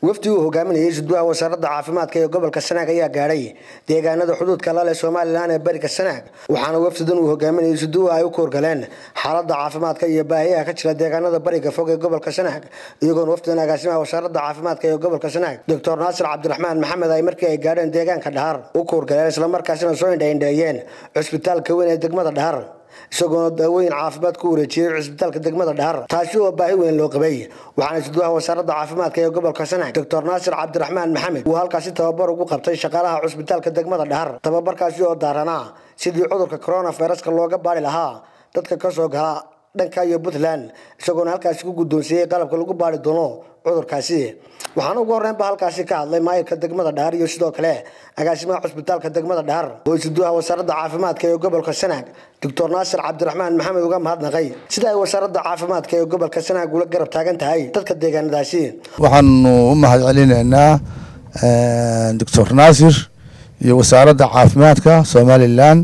Wafdi uu hogaaminayay Isduwaha Wasaaradda Caafimaadka ee gobolka Sanaag ayaa gaadhay deegaanada xuduudka la leh Somaliland ee bariga Sanaag, waxaana wafdidan uu hogaaminayay Isduwaha ay u koorgaleen xaaladda caafimaadka iyo baahiyaha ka jira deegaanada bariga fog ee gobolka Sanaag, iyagoona wafdidan agaasimaha Wasaaradda Caafimaadka ee gobolka Sanaag Dr. Naasir Cabdiraxmaan Maxamed ay markii ay gaadheen deegaanka Dhahar u koorgaleen, isla markaasina soo indha-indheeyeen cusbitaalka weyn ee degmada Dhahar, isagoona daawooyin caafimaad ku wareejiyey cusbitaalka degmada Dhahar, taasi oo baahi weyn loo qabay. Waxaana Isduwaha Wasaaradda Caafimaadka ee gobolka Sanaag Dr. Naasir Cabdiraxmaan Maxamed uu halkaasi tababar ugu qabtay shaqaalaha cusbitaalka degmada Dhahar, tababarkaasi oo daaranaa sidii cudurka coronaviruska looga baari lahaa dadka kasoo gala dhanka iyo Puntland, isagoona halkaasi ku guddoonsiiyey qalabka lagu baari doono cudurkaasi. Waxaana ugu horreynba halkaasi ka hadlay maayirka degmada Dhahar iyo sidoo kale agaasimaha cusbitaalka degmada Dhahar oo Isduwaha Wasaaradda Caafimaadka ee gobolka Sanaag Dr. Naasir Cabdiraxmaan Maxamed uga mahadnaqay sida ay Wasaaradda Caafimaadka ee gobolka Sanaag ula garab taagan tahay dadka deegaanadaasi. Waxaanu u mahad celinaynaa Doctor Naasir iyo Wasaaradda Caafimaadka Somaliland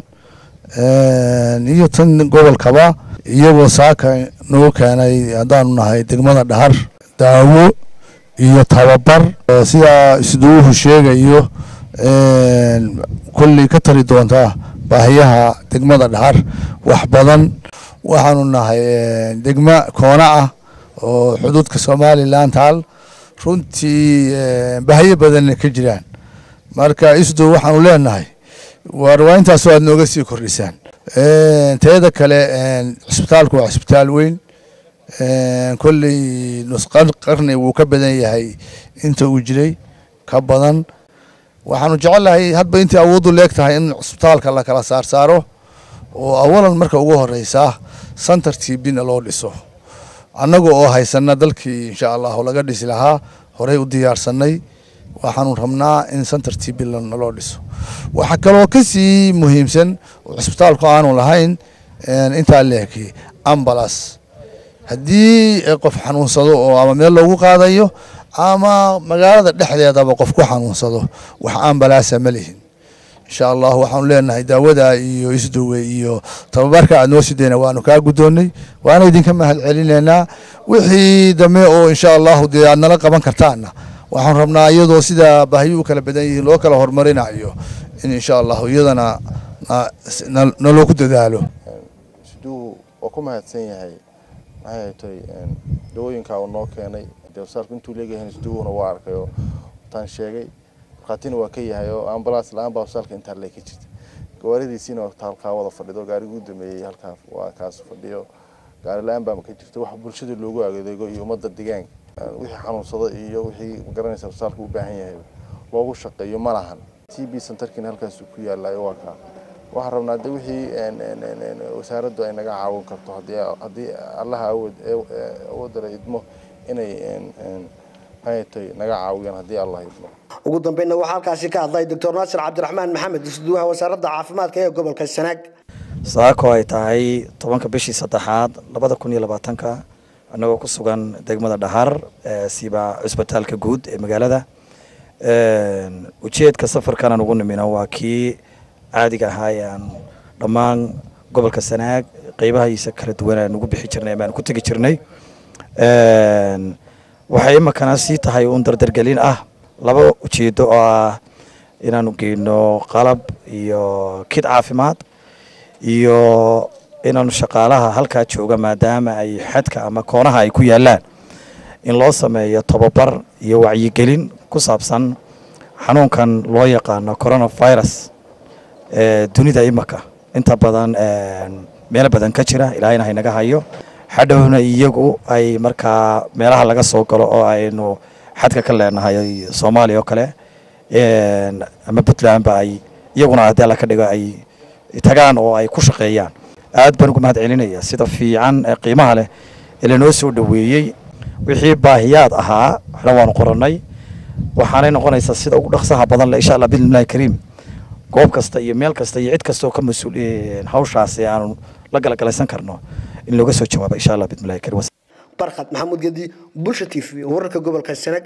iyo tan gobolkaba, iyagoo saaka nagu keenay haddaanu nahay degmada Dhahar daawo iyo tababar, sidaa isduwuhu sheegayo kolley ka tari doontaa baahiyaha degmada Dhahar wax badan. Waxaanu nahay degmo koona ah oo xuduudka Somaliland taal, runtii baahiyo badanna ka jiraan. Marka isdow waxaanu leenahay waar waa intaasoo aad nooga sii kordhisaan. Teeda kale, cisbitaalku waa cisbitaal weyn, kolley nus qarni wuu ka badan yahay inta uu jiray ka badan. Waxaanu jecelnahay hadba intii awooddu leeg tahay in cisbitaalka la kala saarsaaro, oo awalan marka ugu horeysa center TB-na loo dhiso, annaga oo haysana dalkii insha Allahu laga dhisi lahaa horey u diyaarsanay. Waxaanu rabnaa in center TB naloo dhiso. Waxaa kaloo kasii muhiimsan oo cisbitaalku aanu lahayn intaa leeki ambulance, haddii qof xanuunsado oo ama meel loogu qaadayo ama magaalada dhexdeedaba qof ku xanuunsado, wax ambulance ma lihin. Insha Allah waxaanu leenahay daawada iyo isduwe iyo tababarka aad noo sideyna waanu kaa guddoonnay, waana idinka mahad celinaynaa. Wixii dambe oo insha Allahu dee aad nala qaban kartaana, waxaan rabnaa iyadoo sidaa baahiyu u kala badan yihiin loo kala horumarinayo in insha Allahu iyadana nalooku dadaalo. Isduuhu waa ku mahadsan yahay, maxay toy dawooyinka uu noo keenay. Dee wasaalku intuu leeyahay isduuhuna waa arkay oo taan sheegay, markhaatina waa ka yahay, oo ambulance la-aan baa wasaalka intaa lee ka jirta. Gawaaridiisiina halkaa wada fadhido, gaarigii u dameeyey halkaa waa kaas fadhiyo, gaari la-aan baa ka jirta. Wax bulshada loogu adeego iyo ummadda deegaanka wixii xanuunsada iyo wixii magaranaysa wasaalka u baahan yahay loogu shaqeeyo ma lahan. TB centerkiina halkaas ku yaalayo waa kaa. Waxaan rabnaa de wixii wasaaraddu ay naga caawin karto, haddii Allaha awood awoodala idmo, inay maxay naga caawiyaan haddii Allah idmo. Ugu dambeynna waxaa halkaasi ka hadlay Doctor Naasir Cabdiraxmaan Maxamed, Isduwaha Wasaaradda Caafimaadka ee gobolka Sanaag. Saako ay tahay 10-ka bishii saddexaad 2020-ka, annagoo ku sugan degmada Dhahar, siba cusbitaalka guud ee magaalada. Ujeedka safarkan aan ugu nimina waa kii caadiga ahaa ee aan dhammaan gobolka Sanaag qeybahiisa kala duwan aan ugu bixi jirnay ama aan ku tegi jirnay. Waxay imakana sii tahay uun dardargelin ah laba ujeedo oo ah inaanu geyno qalab iyo kid caafimaad, iyo inaanu shaqaalaha halkaa jooga, maadaama ay xadka ama koonaha ay ku yaalaan, in loo sameeyo tababar iyo wacyigelin ku saabsan xanuunkan loo yaqaano coronavirus ee dunida imaka inta badan meelo badan ka jira. Ilaahayna haynaga hayo. Hadhowna iyagu ay markaa meelaha laga soo galo oo aynu xadka ka leenahay Soomaaliya oo kale ama Puntlandba ay iyaguna haddii Alla ka dhigo ay tagaan oo ay ku shaqeeyaan. Aad baan ugu mahad celinaya sida fiican ee qiimaha leh ee lanoo soo dhoweeyey. Wixii baahiyaad ahaa waxna waanu qorannay, waxaanay noqonaysaa sida ugu dhaqsaha badan le insha Allah bismillahi kariim goob kasta iyo meel kasta iyo cid kasta oo ka mas-uul hawshaasi aanu la galagalaysan karno in looga soo jawaabo insha Allah bismillahi kariim. Barkhad Maxamuud Gedi, Bulsha TV, wararka gobolka Sanaag.